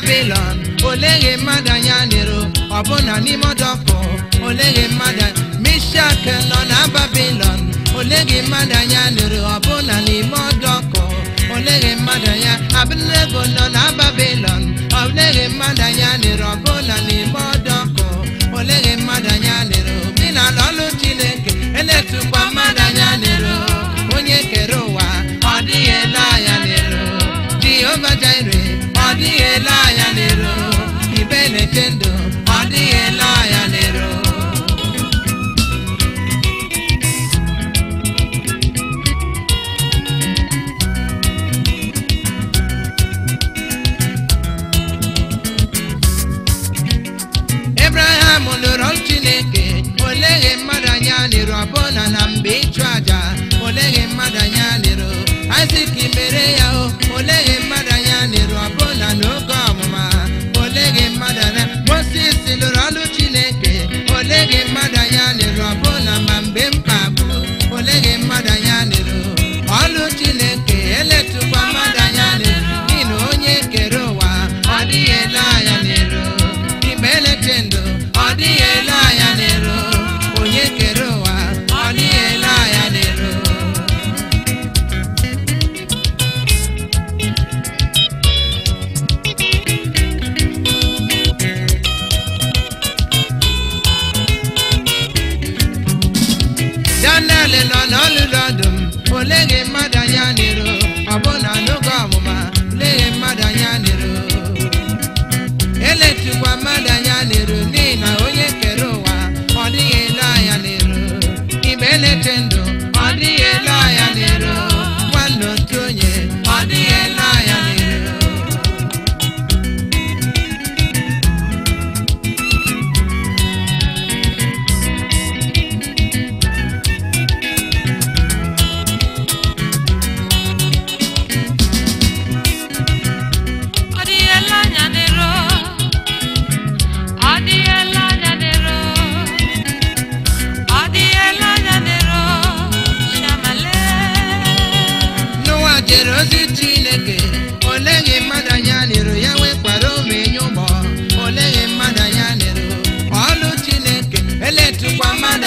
Babilọn, oleghị mmadụ anya n'iru, ọbụna n'ime ọdọkụ, oleghị mmadụ. Mishak nọ na Babilọn, oleghị mmadụ anya n'iru, ọbụna n'ime ọdọkụ, oleghị mmadụ anya. Abednego nọ na Babilọn, oleghị mmadụ anya n'iru, ọbụna n'ime ọdọkụ, oleghị mmadụ anya n'iru. Bi na ọlụ Chineke, eletukwa mmadụ anya n'iru, onye kere ụwa, ọ dịghị ele anya n'iru. Jehova Jire, ọ dịghị ele anya n'iru, ibe na-eche ndụ, ọ dịghị ele anya n'iru. Abraham lụrụ Chineke, oleghị mmadụ anya n'iru, ọbụna na mgbe ịchụ aja, oleghị mmadụ anya n'iru. Isaac mere ya o, oleghị mmadụ anya n'iru, ọbụna n'oge ọmụma, oleghị mmadụ anya. Moses lụrụ ọlụ Chineke, oleghị mmadụ anya n'iru, ọbụna ma mgbe mkpagbu, oleghị mmadụ anya n'iru. Ọlụ Chineke eletụkwa mmadụ anya n'iru, n'ihi na onye kere ụwa, ọ dịghị ele anya n'iru. Igbe elete ndụ, ọ dịghị ele anya n'iru, onye kere ụwa, ọ dịghị ele anya n'iru. Daniel nọ n'ọlụlụ ọdụm, oleghị mmadụ anya n'iru, ọbụna n'oge ọmụma, oleghị mmadụ anya n'iru. Eletukwa mmadụ anya n'iru, n'ihi na onye kere ụwa, ọ dịghị ele anya n'iru. Igbe elete ndụ, ọ dịghị ele anya n'iru, nwanne otu onye, ọ dịghị ele anya n'iru. Ọ dịghị ele anya n'iru, ọ dịghị ele anya n'iru, ọ dịghị ele anya n'iru, shamale. Noa jere ozi Chineke, oleghị mmadụ anya n'iru, ya nwekwara omenye ụgbọ, oleghị mmadụ anya n'iru. Ọlụ Chineke, eletụkwa mmadụ